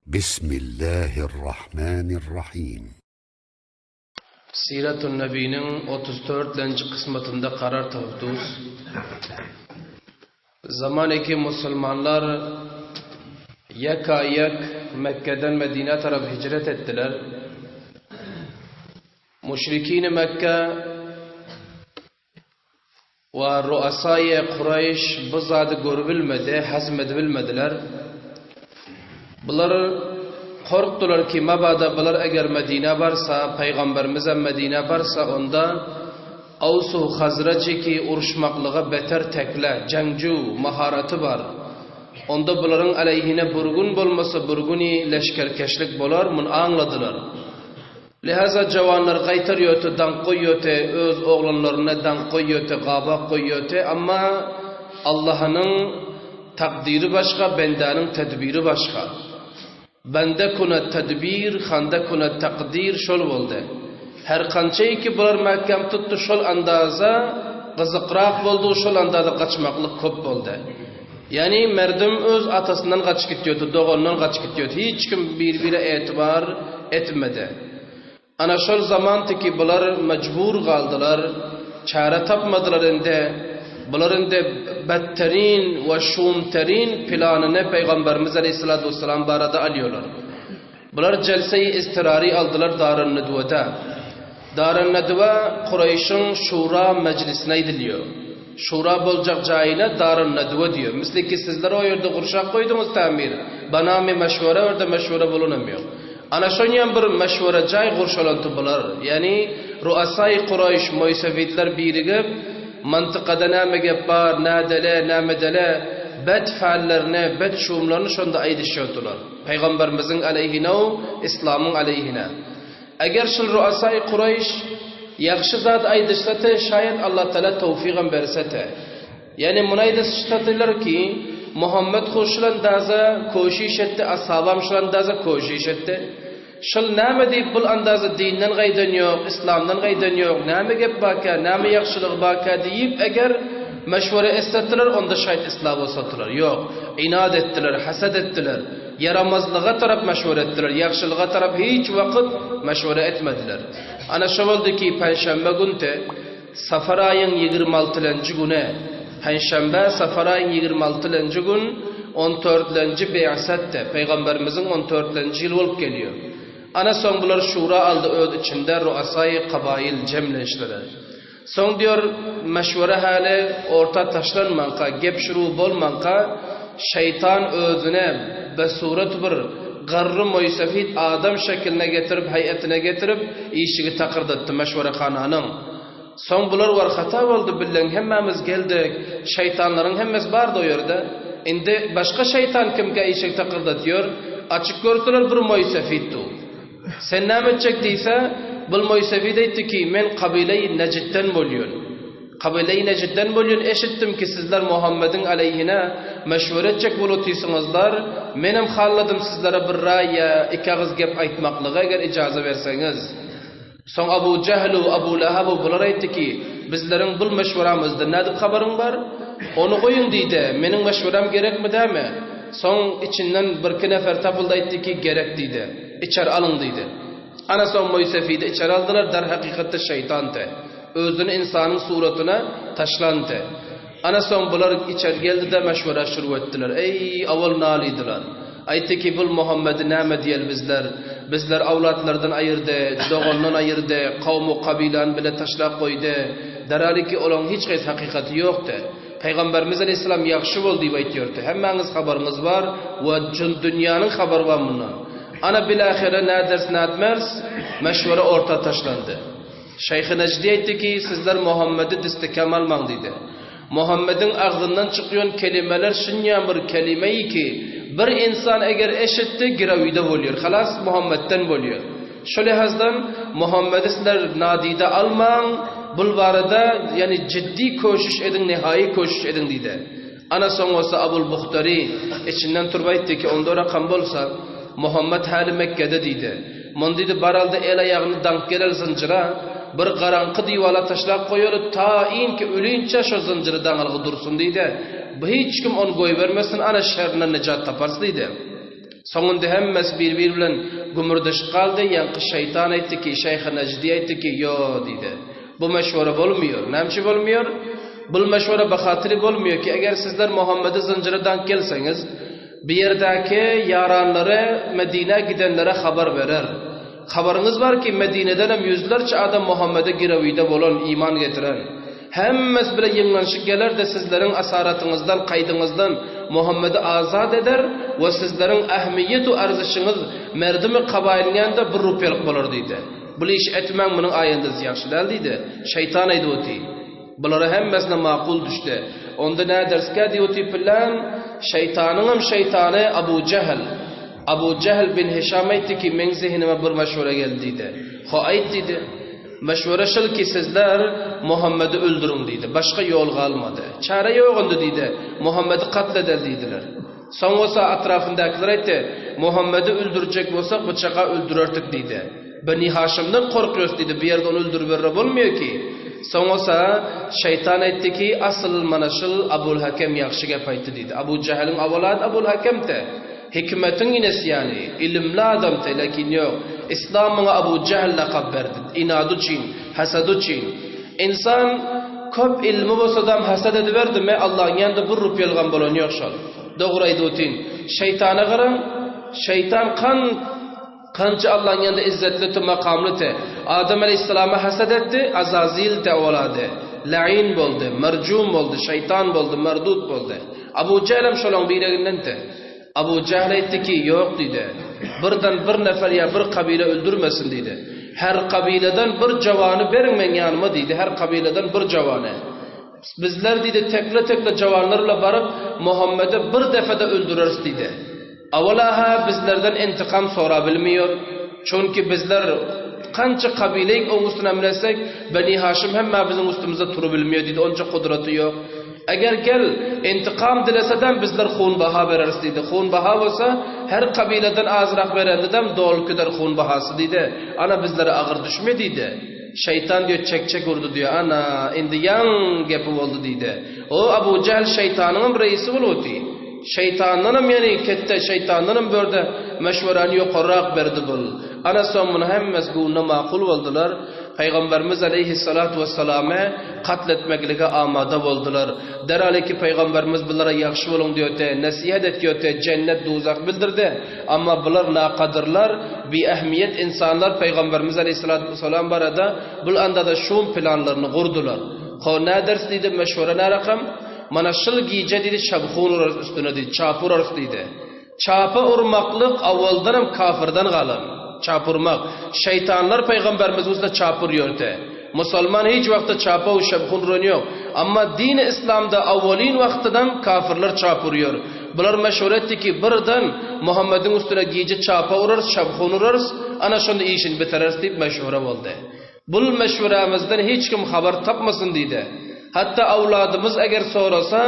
Bismillahirrahmanirrahim. Siratun Nebiniň 34-lenji kysmatynda karar tapypdus. Zamaneki musulmanlar ýeka-ýek Mekgeden Medinä tarap hijret etdiler. Müşrikini Mekge we ruasaýy Kureýş bu zady görübilmedi, hazm edibilmediler. Bular korkdular ki, mabada bular eger Medinä barsa, Pygamberimizem Medinä barsa, onda Awsu Hazrajy ki uruşmaklyga beter tekle, jeňju, maharaty bar. Onda bularyň aleýhine bir gün bolmasa bir güni leşgerkeşlik bolar, muny aňladylar. Lihaza jawanlar gaýtar ýöte daňk goýýote öz oglanlaryna daňk goýýote gabak goýýote amma Allahanyň takdyry başga bendäniň tedbiri başga. Bende kuna tedbir handa kuna takdyr şol boldy. Her kançaýki bular mäkäm tutdy şol andaza gyzykrak boldy şol andaza gaçmaklyk köp boldy. Ýani merdum öz atasyndan gaçyp gitýordy, doganyndan gaçyp gitýordy. Hiç kim bir-bire etibar etmedi. Ana şol zaman tiki bular mejbur galdylar, çäre tapmadylar indi. Bular indi betterin we şumterin planyny Pygamberimiz aleýhissalatu wessalam barada alýorlar. Bular jelse-i iztirary aldylar Darun-Nedwede. Darun-Nedwe Kureýşiň şura mejlisine aýdylýar. Şura boljak jaýyna Darun-Nedwe diýýär. Misli ki sizler o ýerde gurşak goýduňyz tämir. Banamy meşwere o ýerde meşwere bolanam ýok. Ana şonýam bir meşwere jaý gurşalanty bular. Ýagny ruasai Kureýş, moýsewidler birigip, Mantykada näme gep bar, nädele, nämedele, bet fällerini, bet şumlaryny şonda aýdyşýardylar. Pygamberimiziň aleýhine u islamyň aleýhine. Eger şul ruasaýy Kureýş ýagşy zat aýdyşsate şaýat Allatagala towfygam bersete. Ýagny muny aýdyşsatylar ki, Muhammet hu şul andaza koşiş etdi, ashabam şul andaza koşiş etdi. Şul näme diýip bul andaza dinden gaýdan ýok, islamdan gaýdan ýok, näme gep barka, näme ýagşylygy barka diýip eger meşwere etsetiler onda şaýat islah bolsatylar. Ýok, inat etdiler, haset etdiler. Ýaramazlyga tarap meşwere etdiler, ýagşylyga tarap hiç wagt meşwere etmediler. Ana şo boldy ki, penşenbe günte, safar aýyň ýigrimi altylenji güne, penşenbe, safar aýyň ýigrimi altylenji gün, on dörtlenji be'setde, Pygamberimiziň on dörtlenji ýyly bolup gelýär. Ana soň bular şura aldy öz içinde ruasaýy kabaýyl jemlenişlere. Soň diýor, meşwere häli orta taşlanmanka, gep şuru bolmanka, şeýtan özüne besurat bir garry moýsefit adam şekiline getirip, heýetine getirip, işigi takyrdatdy meşwerehananyň. Soň bular war hata boldy billeň hemmämiz geldik, şeýtanlaryň hemmesi bardy o ýerde. Indi başga şeýtan kimkä işigi takyrdatýor, açyp görseler bir moýsefitdi. Sen näme etjek diýse, bul Moýsefid aýtdy ki, men kabyleýi Nejitden bolýun. Kabyleýi Nejitden bolýun, eşitdim ki, sizler Muhammediň aleýhine meşwere etjek bolutysyňyzlar, menem halladym sizlere bir raý ýa iki agyz gep aýtmaklyga eger ijaza berseňiz. Soň Abu Jehlu, Abu Lehabu bular aýtdy ki, bizleriň bul meşweramyzdan nädip habaryň bar? Ony goýuň diýdi, meniň meşweram gerekmi dämi? Soň içinden birki nefer tapyldy aýtdy ki, gerek diýdi. Içeri alyň diýdi. Ana soň Moýsefidi içeri aldylar, der hakykatda şeýtandy. Özüni ynsanyň suratyna taşlandy. Ana soň bular içeri geldi-de meşwere şuru etdiler. Eý, owal nalydylar. Aýtdy ki, bul Muhammedi näme diýeli bizler? Bizler awlatlardan aýyrdy, dogandan aýyrdy, kowmu kabylany bile taşlap goýdy. Deraliki olaň hiç haýsy hakykaty ýokdy. Pygamberimiz aleýhissalam ýagşy bol diýip aýtýardy. Hemmäňiz habaryňyz bar we dünýäniň habary bar mundan. Ana bilahyra näders nätmers meşwere orta taşlandy. Şeýhi Nejdi aýtdy ki, sizler Muhammedi distikam almaň diýdi. Muhammediň agzyndan çykýan kelimeler şunýan bir kelimeýi ki, bir insan eger eşitdi girawide bolýar, halas Muhammedden bolýar. Şu lihazdan Muhammedi sizler nadide almaň, bul barada ýagny jiddi köşüş ediň nihaýy köşüş ediň diýdi. Ana soň bolsa Abul Buhtary içinden turup aýtdy ki, onda rakam bolsa, Muhammet häli Mekgede diýdi. Mun diýdi baralda el aýagyny daňyp gelel zynjyra, bir garaňky diwala taşlap goýaly ta inki ölinçä şo zynjyry daňylgy dursun diýdi. Bu hiç kim ony goýbermesin ana şerinden nejat taparys diýdi. Soňunda hemmesi bir-biri bilen gümürdeşip galdy. Ýaňky şeýtan aýtdy ki, Şeýh Nejdi aýtdy ki, Ýo, diýdi. Bu meşwere bolmaýar. Näme üçin bolmaýar? Bul meşwere bahatyry bolmaýar ki, eger sizler Muhammedi zynjyra daňyp gelseňiz, bu ýerdäki ýaranlary Medinä gidenlere habar berer. Habaryňyz bar ki, Medinedenem ýüzlerçe adam Muhammede girewide bolan, iman getiren. Hemmesi bile ýygnanyşyp geler-de sizleriň asaratyňyzdan, kaýdyňyzdan Muhammedi azat eder we sizleriň ähmiýet-u arzyşyňyz merdimi kabaýylyň ýanynda bir rupiýalyk bolar diýdi. Bul işi etmäň, munuň aýandasy ýagşy däl diýdi. Şeýtan aýdyp oty. Bulara hemmesine makul düşdi. Onda näderiskä diýip oty pylan, şeýtanyňam şeýtany Abu Jähl. Abu Jähl bin Hişam aýtdy ki, meň zehinime bir meşwere geldi diýdi. Ho aýt diýdi. Meşwere şul ki, sizler Muhammedi öldüriň diýdi. Başga ýol galmady. Çäre ýok indi diýdi. Muhammedi katl edeli diýdiler. Soň bolsa atrafyndakylar aýtdy, Muhammedi öldürjek bolsak byçaka öldürerdik diýdi. Beni Haşymdan korkýos diýdi, bu ýerde ony öldüriberre bolmaýar ki. Soň bolsa şeýtan aýtdy ki, asyl mana şul Abul Hakem ýagşy gep aýtdy diýdi. Abu Jähiliň awalady Abul Hakemdi. Hikmetiň inesi ýaly, ilimli adamdy, lekin ýok. Islam muňa Abu Jähl lakap berdi, inady üçin, hasady üçin. Ynsan köp ilmi bolsadam hasat ediberdimi, Allahyň ýanynda bir rupyalygam bolany ýok şol. Dogry aýdyp otyryn. Şeýtana garaň, şeýtan kan kança Allahyň ýanynda izzetliti, makamlyty. Adam aleýhissalama hasat etdi, Azazil te owlady. Lain boldy, merjum boldy, şeýtan boldy, merdut boldy. Abu Jählem şolaň biregindendi. Abu Jähl aýtdy ki, Ýok diýdi. Birden bir nefer ýa bir kabile öldürmesin diýdi. Her kabiledan bir jawany beriň meň ýanyma diýdi, her kabiledan bir jawany. Bizler diýdi, tekle-tekle jawanlar bilen baryp, Muhammedi bir defede öldüreris diýdi. Awala-ha bizlerden intikam sorabilmiýor. Çünki bizler kança kabileýik oň üstüne münetsek, Beni Haşym hem-ä biziň üstümizde turubilmiýor diýdi, onça gudraty ýok. Eger gel, intikam dilesedem bizler hun baha bereris diýdi. Hun baha bolsa, her kabiladan azrak berendedem doly gider hun bahasy diýdi. Ana bizlere agyr düşme diýdi. Şeýtan diýýär, çek-çek urdy diýýär. Ana, indi ýaň gepi boldy diýdi. O Abu Jähl şeýtanyňam reisi bolup otyr. Şeýtandanam ýany ketde, şeýtandanam börde meşweräni ýokarrak berdi bul. Ana soň muny hemmesi göwnüne makul boldular. Pygamberimiz aleýhissalatu wessalamy katl etmeklige amada boldular. Derhal ki Pygamberimiz bulara ýagşy boluň diýöte, nesihat etýöte, jennet, duzak bildirdi. Amma bular nakadyrlar, biähmiýet ynsanlar Pygamberimiz aleýhissalatu wessalam barada bul andada şum planlaryny gurdular. Ho näderis diýdi, meşwere närakam? Mana şul gije diýdi şabhun urarys üstüne diýdi, çapy urarys diýdi. Çapa urmaklyk awaldanam kafirden galan. Çap urmak. Şeýtanlar pygamberimiziň üstüne çap urýardy. Musalman hiç wagtda çapa we şebhun uran ýok. Amma dini islamda awalyn wagtydam kafirler çap urýar. Bular meşhur etdi ki birden Muhammediň üstüne gije çapa urarys, şebhun urarys, ana şonda işini bitireris diýip meşhure boldy. Bul meşwerämizden hiç kim habar tapmasyn diýdi. Hatda awladymyz eger sorasa,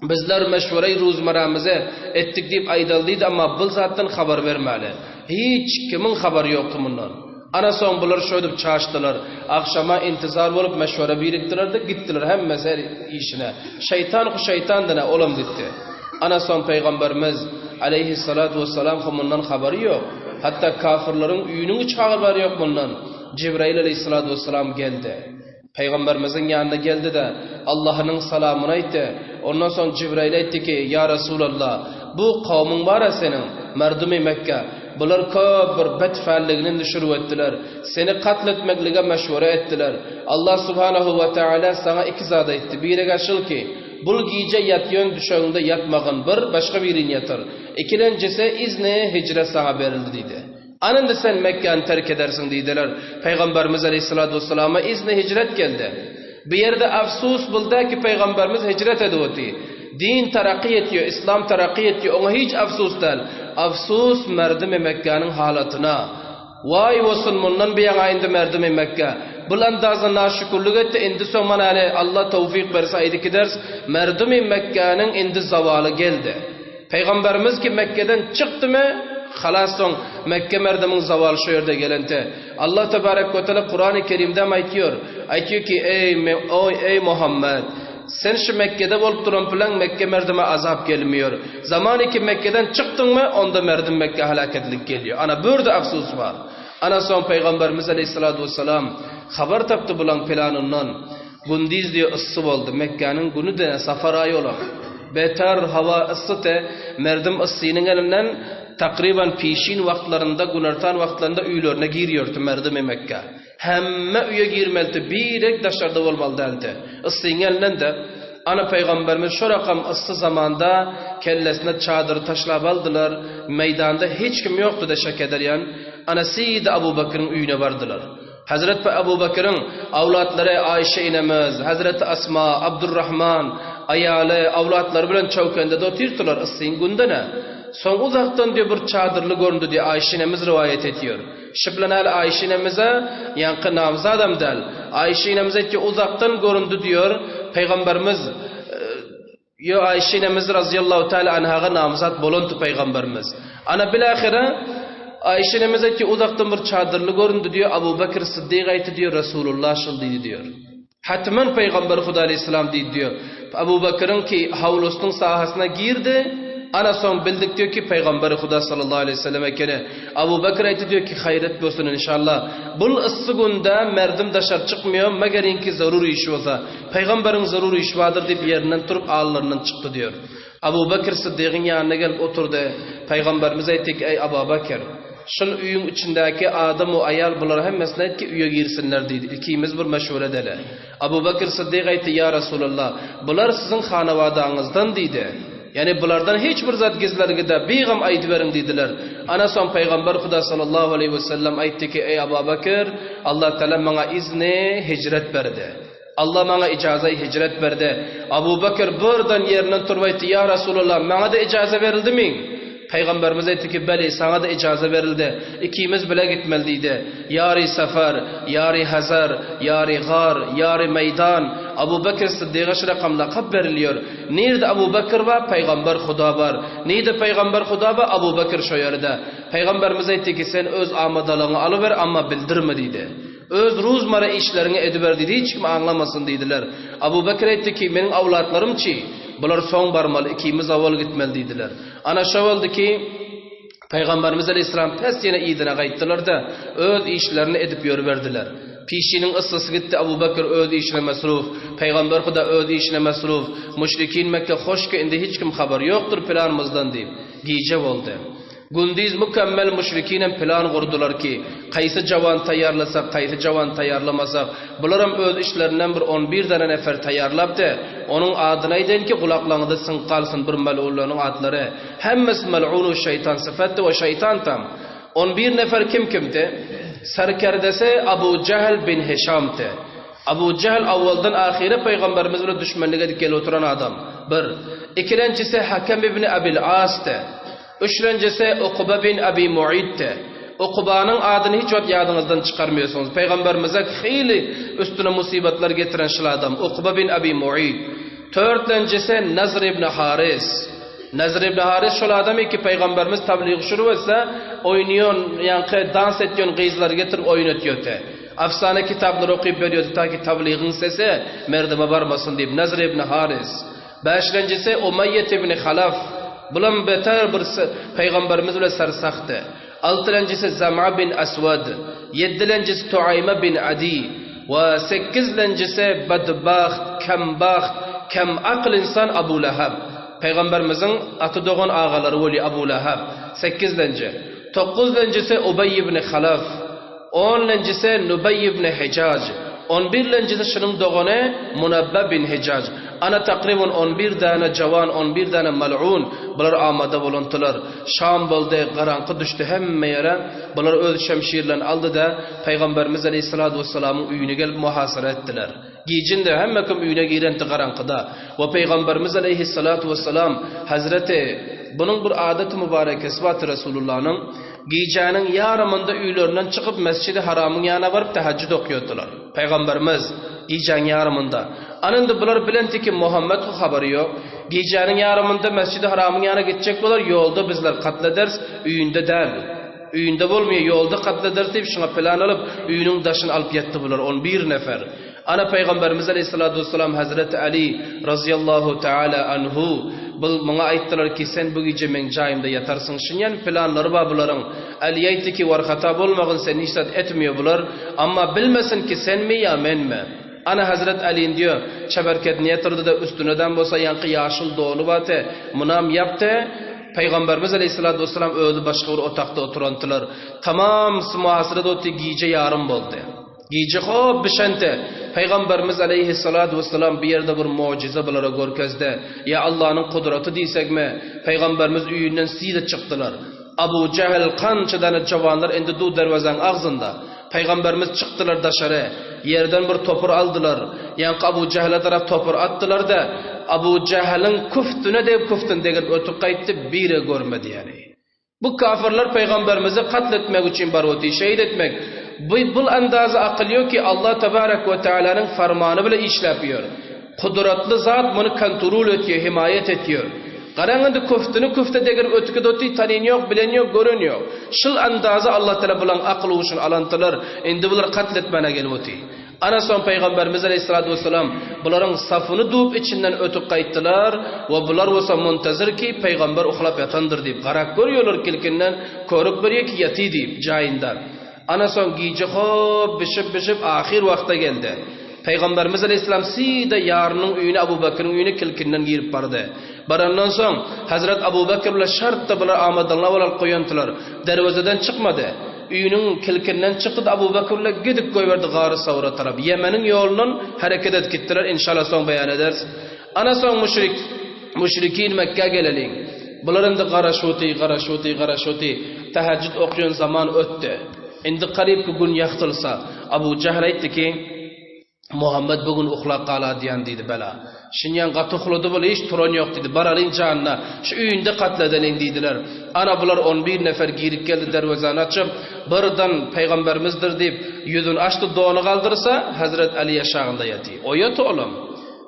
bizler meşwereý ruzmerämizi etdik diýip aýdaly diýdi, emma bul zatdan habar bermäli. Hiç kimiň habary ýokdy mundan. Ana soň bular şöýdüp çaşdylar. Agşama intizar bolup meşwere birikdiler-de gitdiler hemmesi her işine. Şeýtan hu şeýtandy-na, olam gitdi. Ana soň pygamberimiz, aleýhissalatu wessalam, hu mundan habary ýok. Hatda kafirleriň öýüniň hiç habary ýok mundan. Jibraýyl aleýhissalatu wessalam geldi. Pygamberimiziň ýanyna geldi-de, Allahynyň salamyny aýtdy. Ondan soň Jibraýyl aýtdy ki, Ýa Resulallah, bu kowmuň bar-a seniň, merdumy Mekge, bular köp bir bet fälligini nüşür etdiler. Seni katl etmeklige meşwere etdiler. Allah subhanahu we teala saňa iki zat aýtdy. Biri-gä şul ki, Bul gije ýatýan düşegiňde ýatmagyn bir, başga birini ýatyr. Ikilenjisi, izni hijret saňa berildi diýdi. Ana indi sen Mekgäni terk edersiň diýdiler. Pygamberimiz aleýhissalatu wessalama izni hijret geldi. Bu ýerde afsus bulda ki pygamberimiz hijret edip oty. Din terakki etýär, islam terakki etýär, oňa hiç afsus däl. Afsus merdimi Mekgäniň halatyna. Waý bolsun mundan buýaňa indi merdimi Mekge. Bul andaza naşükürlik etdi, indi soň mana hany Alla towfyk berse aýdyp gideris, merdimi Mekgäniň indi zawaly geldi. Pygamberimiz ki Mekgeden çykdymy, halas soň Mekge merdimiň zawaly şo ýerde gelente. Allah tebarek we teala Kurany Kerimdem aýtýar, aýtýar ki eý oý eý Muhammet! Sen şu Mekgede bolup duran pylan Mekke merdime azap gelmiýor. Zamany ki Mekgeden çykdyňmy, onda merdim Mekge halaketlik gelýär. Ana bürde afsus bar. Ana soň Pygamberimiz aleýhissalatu wessalam habar tapdy bulaň planyndan. Gündiz diýe yssy boldy. Mekgäniň güni-de safar aýy olam. Beter hawa yssy te merdim yssynyň elinden takryban pişin wagtlarynda, günortan wagtlarynda öýlerine girýärdi merdimi Mekgä. Hemme öýe girmelidi, birek daşarda bolmaly däldi. Yssyň elinden-de, ana pygamberimiz şo rakam yssy zamanda kellesine çadyry taşlap aldylar, meýdanda hiç kim ýokdy-da şek ederýän, ana Seýidi Abu Bekriň öýüne bardylar. Hezret Abu Bekriň awlatlary Aýşe inemiz, Hezreti Asma, Abdurrahman, aýaly, awlatlary bilen çöwkende-de otyrdylar, yssyň günde-ne. Soň uzakdan diýip bir çadyrly göründi diýip Aýşe inemiz rowaýat edýär. Şiblen äli Aýşe inemize ýaňky namzadam däl. Aýşe inemiz aýtýar, uzakdan göründi diýär, Pygamberimiz Ýo Aýşe inemiz razyýallahu taala anhaga namzat bolandy Pygamberimiz. Ana bilahyra Aýşe inemiz aýtýar, uzakdan bir çadyrly göründi diýär, Abu Bekr Syddyk aýtdy diýär, Resulullah şol diýdi diýär. Hatman Pygamber Huda aleýhissalam diýdi diýýär. Abu Bekriň ki hawlusynyň sahasyna girdi, ana soň bildik diýýär ki Pygamber Huda sallallahu aleýhi wesellem ekeni. Abu Bekr aýtdy diýýär ki haýret bolsun inşallah. Bul yssy günde merdim daşary çykmaýar, megerinki zarur işi bolsa. Pygamberiň zarur işi bardyr diýip ýerinden turup allaryndan çykdy diýýär. Abu Bekr Syddygyň ýanyna gelip oturdy. Pygamberimiz aýtdy ki, Eý Aba Bekr! Şul öýüň içindäki adam we aýal bular hemmesine aýt ki, öýe girsinler diýdi. Ikimiz bir meşwere edeli. Abu Bekr Syddyk aýtdy, Ýa Resulallah! Bular siziň hanawadaňyzdan diýdi. Ýagny bulardan hiç bir zat gizlergide, bigam aýdyberiň diýdiler. Ana soň Pygamber Huda sallallahu aleýhi wesellem aýtdy ki, Eý Aba Bekr! Allah Tagala maňa izni hijret berdi. Allah maňa ijaza-i hijret berdi. Abu Bekr birden ýerinden turup aýtdy, Ýa Resulallah, maňa-da ijaza berildimi? Pygamberimiz aýtdy ki, Beli, saňa-da ijaza berildi. Ikimiz bile gitmeli diýdi. Ýary safar, ýary hazar, ýary gar, ýary meýdan. Abu Bekr Syddyga şu rakam lakap berilýär. Nirde Abu Bekr bar, Pygamber Huda bar. Nirde Pygamber Huda bar, Abu Bekr şo ýerde. Pygamberimiz aýtdy ki, Sen öz amadalygyňy alyber, amma bildirme diýdi. Öz ruzmara işleriňi ediber diýdi, hiç kim aňlamasyn diýdiler. Abu Bekr aýtdy ki, meniň awlatlarym-çi, bular soň barmaly, ikimiz owal gitmeli diýdiler. Ana şo boldy ki, Pygamberimiz aleýhissalam pes ýene yzyna gaýtdylar-da, öz işlerini edip ýörüberdiler. Pişiniň yssysy gitdi, Abu Bekr öz işine mesruf, Pygamber Huda öz işine mesruf, müşrikin Mekge hoşki indi hiç kim habary ýokdur planymyzdan diýip, gije boldy. Gündiz mükemmel müşrikinem plan gurdular ki, kaýsy jawan taýýarlasak, kaýsy jawan taýýarlamasak, bularam öz içlerinden bir on bir dana nefer taýýarlapdy, onuň adyny aýdaýyn ki, gulaklaňyzda siňip galsyn bir mel'unlarynyň atlary, hemmesi mel'unu şeýtan syfatdy we şeýtan tam. On bir nefer kim kimdi? Serkerdesi Abu Jehl bin Hişamdy. Abu Jehl awwaldan ahyra pygamberimiz bilen düşmenlik edip gelip oturan adam. Bir. Ikilenjisi Hakem ibn Abil Asdy. Üçlenjisi Ukba bin Abi Mu'ytdy. Ukbanyň adyny hiç wagt ýadyňyzdan çykarmýarsyňyz. Pygamberimize hili üstüne musybatlar getiren şul adam, Ukba bin Abi Mu'yt. Törtlenjisi Nazr ibn Haris. Nazr ibn Haris şol adam ki, Pygamberimiz tablyg şuru etse, oýnaýan, ýaňky dans etýän gyzlary getirip oýnatýardy. Afsana kitaplary okyp berýärdi, ta ki tablygyň sesi merdime barmasyn diýip. Nazr ibn Haris. Bäşlenjisi Umaýýet ibn Halaf, bulam beter bir Pygamberimiz bilen sersahdy. Altylenjisi Zam'a bin Aswad, ýedilenjisi Tuaýma bin Adi we sekizlenjisi bedbaht, kembaht, kem akyl ynsan Abu Lahab. Pygamberimiziň aty dogan agalary weli Abu Lahab, sekizlenji. Tokuzlenjisi Ubeý ibn Halaf. Onlenjisi Nubeý ibn Hijaj, on birlenjisi şunuň dogany Munabbe bin Hijaj. Ana takrybun on bir däne jawan, on bir däne mal'un, bular amada bolundylar. Şam boldy, garaňky düşdi hemme ýere. Bular öz şemşirlerini aldy-da, Pygamberimiz aleýhissalatu wessalamyň öýüne gelip muhasara etdiler. Gijinde hemme kim öýüne girendi garaňkyda. We Pygamberimiz aleýhissalatu wessalam Hezreti Bunuň bir adaty mübarekesi bardy Resulullanyň. Gijäniň ýarymynda öýlerinden çykyp Mesjidi Haramyň ýanyna baryp tehejjüd okýardylar. Pygamberimiz, gijäň ýarymynda. Ana indi bular bilenti ki Muhammet hu habary ýok. Gijäniň ýarymynda Mesjidi Haramyň ýanyna gitjek bolar, ýolda bizler katl ederis, öýünde däl. Öýünde bolmaýar, ýolda katl ederis diýip şuňa plan alyp, öýüniň daşyny alyp ýatdy bular, on bir nefer. Ana Pygamberimiz aleyhissalatu vesselam Hazreti Ali razyallahu taala anhu bul muňa aýtdylar ki sen bu gije meň jaýymda ýatarsyň şinýan planlary bar bularyň Ali aýtdy ki war hata bolmagyn sen hiç zat etmiýo bular amma bilmesin ki senmi ýa menmi Ana Hazret Alin diýo çeberkedini ýatyrdy-da üstünedem bolsa ýaňky ýaşyl dony bar te munam ýapdy Pygamberimiz aleyhissalatu vesselam özi başga bir otakda oturantylar tamam muhasyrada oty gije ýarym boldy. Gije hop bişende, Pygamberimiz aleýhissalatu wessalam bu ýerde bir mujize bulara görkezdi. Ýa Allanyň gudraty diýsegmi, Pygamberimiz öýünden size çykdylar. Abu Jähil kança däne jowanlar indi du derwezaň agzynda. Pygamberimiz çykdylar daşary. Ýerden bir topur aldylar. Ýaňky Abu Jähile tarap topur atdylar-da, Abu Jähiliň küftüne degip küftüni degirip ötüp gaýtdy, biri görmedi ýaly. Bu kafirler Pygamberimizi katl etmek üçin baruti, şehit etmek. Bu bul andaza akyl ýok ki Allah tebarek we tealanyň farmany bile işläp ýör. Kudratly zat muny kontrol etýär, himaýat etýär. Garaň indi küftüni küfte degirip ötüki doty tanyn ýok, bilen ýok, gören ýok. Şul andaza Allah teala bulaň akyl huşuny alantylar, indi bular katl etmäne gelip oty. Ana soň Pygamberimiz aleýhissalatu wessalam bularyň safyny duwup içinden ötüp gaýtdylar we bular bolsa muntazir ki Pygamber uhlap ýatandyr diýip garap görýärler kilkinden körük berýär ki ýaty diýip jaýynda. Ana soň gije hop bişip bişip ahyr wagta geldi. Pygamberimiz aleýhissalam sida ýarynyň öýüne Abu Bekriň öýüne kilkinden girip bardy. Barandan soň Hazrat Abu Bekr bilen şartda bular amadanlar bolup goýantylar. Derwezeden çykmady. Öýüniň kilkinden çykdy-da Abu Bekr bilen gidip goýberdi Gary Sawra tarap. Ýemeniň ýolundan hereket edip gitdiler, inşallah soň beýan ederis. Ana soň müşrik, müşrikin Mekgä geleliň. Bular indi garaşudy, garaşudy, garaşudy. Tähejjüd okýan zaman ötdi. Indi garyp ki gün ýagtylsa, Abu Jähl aýtdy ki, Muhammet bu gün uhlap galadýan diýdi bela. Şinýan gaty uhlady bul hiç turan ýok diýdi. Baralyň janyna, şu öýünde katl edeliň diýdiler. Ana bular on bir nefer girip geldi derwezäni açyp, birden pygamberimizdir diýip, ýüzüni açdy dony galdyrsa, Hezret Aly aşagynda ýaty. Oýat olam.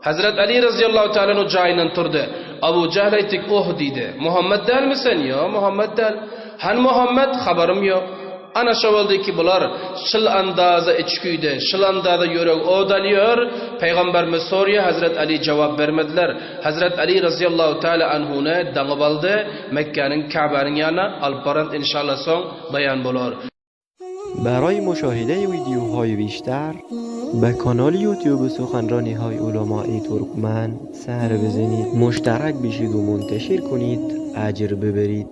Hezret Aly razyýallahu taala anhu jaýyndan turdy. Abu Jähl aýtdy, Oh diýdi. Muhammet dälmi sen? Ýok, Muhammet däl. Hany Muhammet? Habarym ýok. Ana şo boldy ki bular şyl andaza içgüýde, şyl andaza ýüregi ot alýar. Pygamberimiz sorýar, Hezret Aly jogap bermediler. Hezret Aly razyýallahu taala anhuny daňyp aldy, Mekgäniň Käbäniň ýanyna alyp baran inşallah soň baýan bolar. برای مشاهده ویدیوهای بیشتر به کانال یوتیوب سخنرانی های علمای ترکمن سر بزنید مشترک بشید و منتشر کنید اجر ببرید.